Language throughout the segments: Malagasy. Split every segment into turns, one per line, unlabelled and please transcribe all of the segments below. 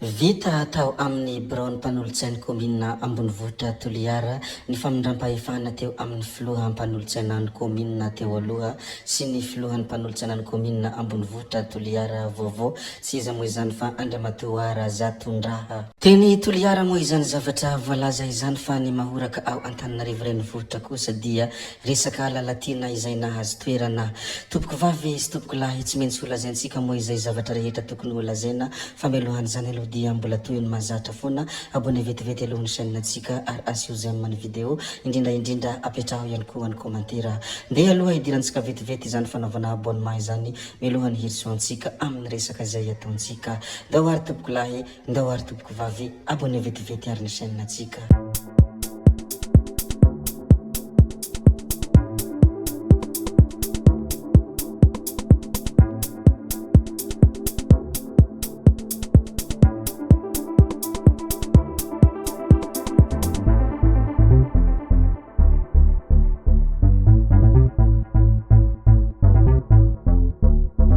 Vita tao amin'ny biraon'ny mpanolotsain'ny kaominina ambonivohitra Toliara ny famindram-pahefana teo amin'ny filoha mpanolotsainan'ny kaominina teo aloha sy ny filohan'ny mpanolotsainan'ny kaominina ambonivohitra Toliara vaovao, tsy iza moa izany fa Andriamatoa Razatondraha. Teny Toliara moa izany zavatra voalaza izany fa ny mahoraka ao Antananarivo renivohitra kosa dia Resaka Lalatiana izay nahazo toerana. Tompoko vavy sy tompoko lahy, tsy maintsy ho lazaintsika moa izay zavatra rehetra tokony ho lazaina fa mialohan'izany aloha dia mbola toy ny mahazatra foana, abonné vetivety aloha ny chaîne ntsika ary asio j'aime ny vidéo, indrindra indrindra apetraho ihany koa ny commentaire. Ndeha aloha hidirantsika vetivety izany fanaovana abonnement izany mialohan'ny hirosoantsika amin'ny resaka izay ataontsika. Ndao ary tompoko lahy Ndao ary tompoko vavy abonné vetivety ary ny chaîne tsika.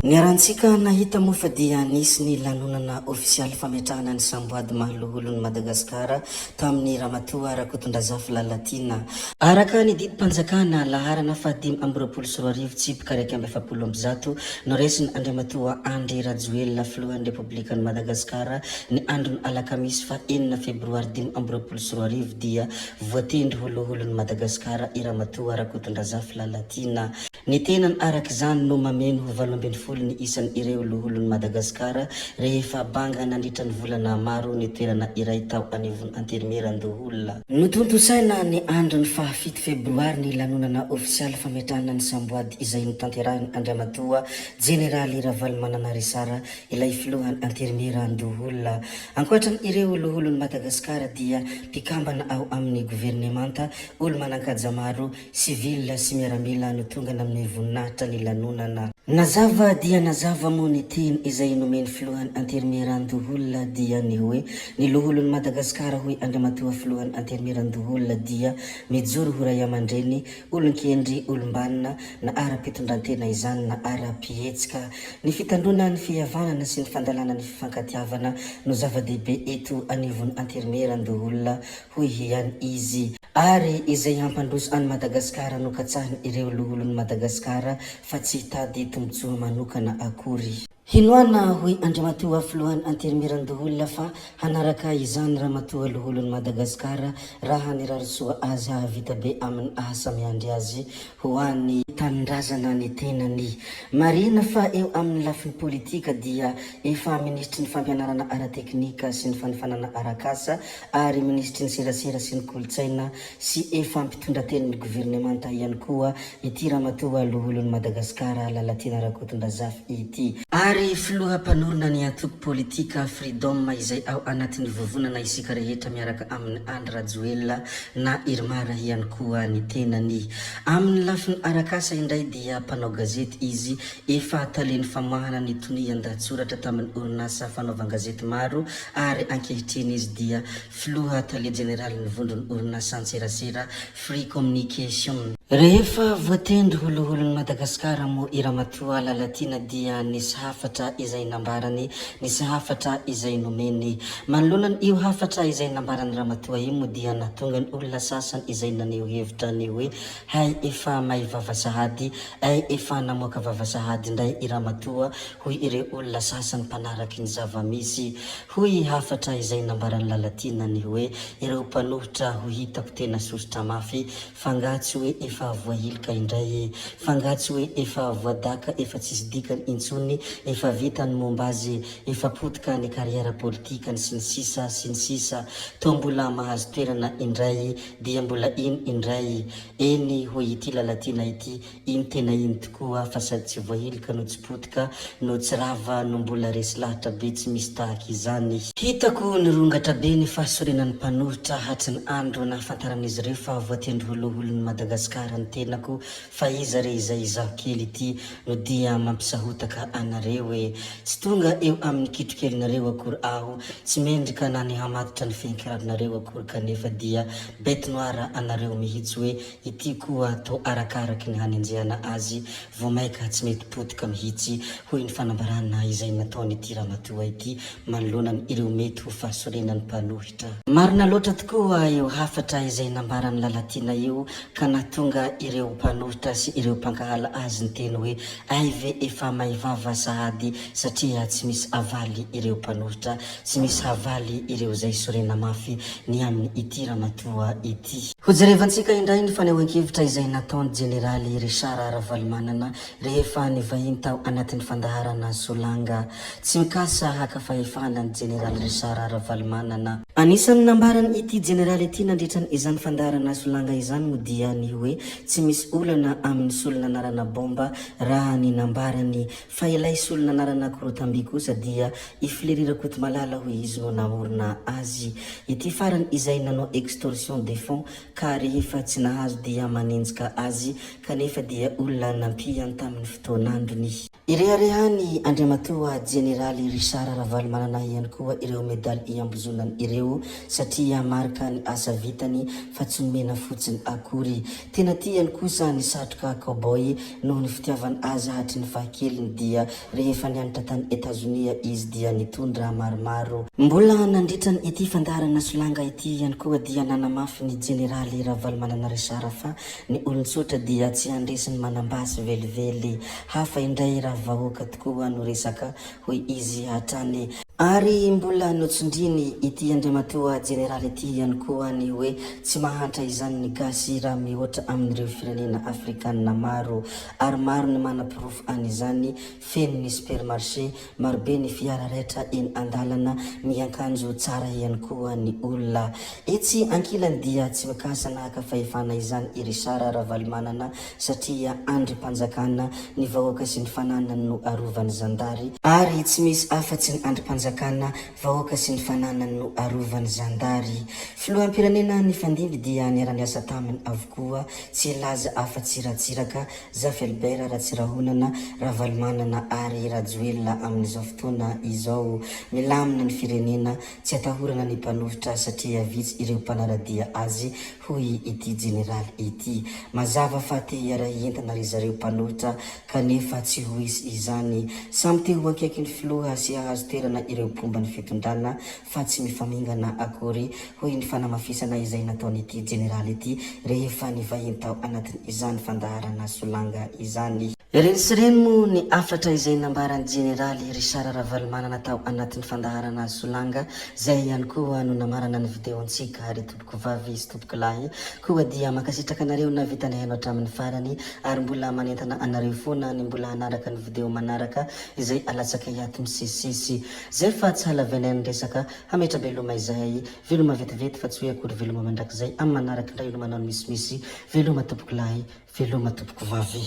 Niarahantsika nahita moa fa dia nisy ny lanonana ofisialy fametrahana ny samboady maha loholon'i Madagasikara tamin'ny Ramatoa Rakotondrazafy Lalatiana. Araka ny didim-panjakana laharana faha 2025 tsipika 141 noraisin' Andriamatoa Andry Rajoelina Filohan'ny Repoblikan'i Madagasikara ny andron'ny alakamisy faha enina febroary 2025 dia Voatendry ho loholon'i Madagasikara i Ramatoa Rakotondrazafy Lalatiana. Ny tenany araka izany no mameno ho 18 ny isan'ireo loholon'i Madagasikara rehefa banga nandritra ny volana maro ny toerana iray tao anivon'ny Antenimierandoholona. Notontosaina ny andron'ny fahafito febroary ny lanonana ofisialy fametrahana ny samboady izay notanterahin'i Andriamatoa Jeneraly Ravalomanana Risara ilay filohan'ny Antenimierandoholona. Ankoatran' ireo loholon'i Madagasikara dia mpikambana ao amin'ny governemanta, olo-manan-kaja maro, sivil sy miaramila no tonga nanome voninahitra ny lanonana. Nazava dia nazava moa ny teny izay nomen'ny filohan'ny Antenimierandoholona dia ny hoe, Ny loholon'i Madagasikara hoy Andriamatoa filohan'ny Antenimierandoholona dia mijoro ho raiamandreny, olon-kendry, olom-banona, na ara-pitondrantena izany na ara-pihetsika. Ny fitandroana ny fihavanana sy ny fandalana ny fifankatiavana no zava-dehibe eto anivon'ny Anterimierandoholona, hoy ihany izy. Ary izay hampandroso an'i Madagasikara no katsahin' ireo loholon'i Madagasikara fa tsy hitady tombontsoa manokana akory. Hinoana, hoy Andriamatoa Filohan'ny Antenimierandoholona fa hanaraka izany Ramatoa Loholon'i Madagasikara raha nirary soa azy hahavita be amin'ny asa miandry azy ho an'ny tanindrazana ny tenany. Marihina fa eo amin'ny lafiny politika dia efa Minisitry ny Fampianarana ara-teknika sy ny fanofanana arak'asa ary Minisitry ny Serasera sy ny Kolontsaina sy efa mpitondra tenin'ny governemanta ihany koa ity Ramatoa Loholon'i Madagasikara Lalatiana Rakotondrazafy ity. Ary filoha mpanorina ny antoko politika Freedom izay ao anatin'ny vovonana Isika Rehetra miaraka amin'i Andry Rajoelina na Irmar ihany koa ny tenany. Amin'ny lafiny arak'asa indray dia mpanao gazety izy, efa talen'ny famoahana ny tonian-dahatsoratra tamin'ny orinasa fanaovan-gazety maro ary ankehitriny izy dia Filoha Tale Jeneralin'ny Vondron'ny Orinasan-tserasera Free Communication. Rehefa voatendry ho loholon'i Madagasikara moa i Ramatoa Lalatiana dia nisy hafatra izay nambarany, nisy hafatra izay nomeny. Manoloana io hafatra izay nambaran'i Ramatoa io moa dia nahatonga ny olona sasany izay naneho hevitra ny hoe hay efa may vava sahady, ay efa namoaka vava sahady indray i Ramatoa hoy ireo olona sasany mpanaraky ny zava-misy. Hoy hafatra izay nambaran'i Lalatiana ny hoe ireo mpanohitra ho hitako tena sosotra mafy f'angaha tsy hoe efa voahilika indray e! F'angaha tsy hoe efa voadaka efa tsisy dikany intsony efa vita ny momba azy efa potika ny carrière politikany sy ny sisa sy ny sisa Toa mbola mahazo toerana indray dia mbola iny indray Eny hoy ity Lalatiana ity Iny tena iny tokoa fa sady tsy voahilika no tsy potika no tsy rava no mbola resy lahatra be tsy misy tahaka izany. Hitako nirongatra be ny fahasorenan'ny mpanohitra hatry ny andro nahafantaran'izy ireo fa voatendry ho loholon'i Madagasikara. tsara ny tenako fa iza re izay izaho kely ity no dia mampisahotaka anareo e! Tsy tonga eo amin'ny kitrokelinareo akory aho, tsy mendrika na ny hamatotra ny fehin-kiraronareo akory kanefa dia bête noire anareo mihitsy hoe ity koa toa arakaraky ny hanenjehana azy vao maika tsy mety potika mihitsy hoy ny fanambarana izay nataon'ity ramatoa ity manoloana ny ireo mety ho fahasorenan'ny mpanohitra. Marina loatra tokoa io hafatra izay nambaran'i Lalatiana io ka nahatonga ireo mpanohitra sy ireo mpankahala azy niteny hoe ay ve efa may vava sahady satria tsy misy havaly ireo mpanohitra, tsy misy havaly ireo izay sorena mafy ny amin ity ramatoa ity. Hojerevantsika indray ny fanehoan-kevitra izay nataon'i Jeneraly Richard Ravalomanana rehefa nivahiny tao anatin'ny fandaharana Solanga. Tsy mikasa haka fahefana ny Jeneraly Richard Ravalomanana. Anisan'ny nambaran' ity Jeneraly ity nandritra izany fandaharana Solanga izany moa dia ny hoe tsy misy olana amin'ny solon'anarana bomba raha ny nambarany fa ilay solon'anarana korotamby kosa dia i Fleury Rakotomalala hoy izy no namorona azy. Ity farany izay nanao extorsion de fonds ka rehefa tsy nahazo dia manenjika azy kanefa dia olona nampiany tamin'ny fotoan'androny. Ireharehany Andriamatoa Jeneraly Richard Ravalomanana ihany koa ireo medaly iambozonany ireo satria marika ny asa vitany fa tsy nomena fotsiny akory. Tena tiany kosa ny satroka cowboy noho ny fitiavany azy hatry ny fahakeliny dia rehefa nianatra tany Etazonia izy dia nitondra maromaro. Mbola nandritra ny ity fandaharana solanga ity ihany koa dia nanamafy ny Jeneraly Ravalomanana Richard fa Ny olon-tsotra dia tsy handresy ny manam-basy velively. Hafa indray raha vahoaka tokoa no resaka, hoy izy hatrany. Ary mbola notsindriany ity Andriamatoa Jeneraly ity ihany koa ny hoe tsy mahantra izany ny gasy raha mihoatra amin'ireo firenena afrikanina maro. Ary maro ny manaporofo an'izany, feno ny supermarché, Marobe ny fiara raitra eny an-dalana, miankanjo tsara ihany koa ny olona. Etsy ankilany dia tsy mikasa naka fahefana izany i Richard Ravalomanana satria andrim-panjakana, ny vahoaka sy ny fananany no arovan'ny zandary, ary tsy misy afa-tsy ny andrim-panjakana, vahoaka sy ny fananany no arovan'ny zandary. Filoham-pirenena nifandimby dia niara-niasa taminy avokoa, tsy hilaza afa-tsy Ratsiraka, Zafy Albert, Ratsirahonana, Ravalomanana ary Rajoelina amin'izao fotoana izao. Milamina ny firenena, tsy atahorana ny mpanohitra satria vitsy ireo mpanara-dia azy, hoy ity jeneraly ity. Mazava fa te hiara-hientana ry zareo mpanohitra kanefa tsy ho hisy izany. Samy te ho akaikin'ny filoha sy hahazo toerana ireo mpomba ny fitondrana fa tsy mifamingana akory, hoy ny fanamafisana izay nataon'ity jeneraly ity rehefa nivahiny tao anatin'izany fandaharana Solanga izany. Ireny sy ireny moa ny hafatra izay nambaran'ny jeneraly Richard Ravalomanana tao anatin'ny fandaharana Solanga, izay ihany koa no namarana ny videontsika ry tompokovavy sy tompokolahy. Koa dia mankasitraka anareo nahavita nihaino hatramin'ny farany ary mbola manentana anareo foana ny mbola hanaraka ny video manaraka izay alatsakay ato misesisesy. Zay fa tsy halavainay ny resaka, hametra-beloma izahay, veloma vetivety fa tsy hoe akory veloma mandrakizay, amin'ny manaraka indray no manao ny misimisy, veloma tompoko lahy, veloma tompoko vavy.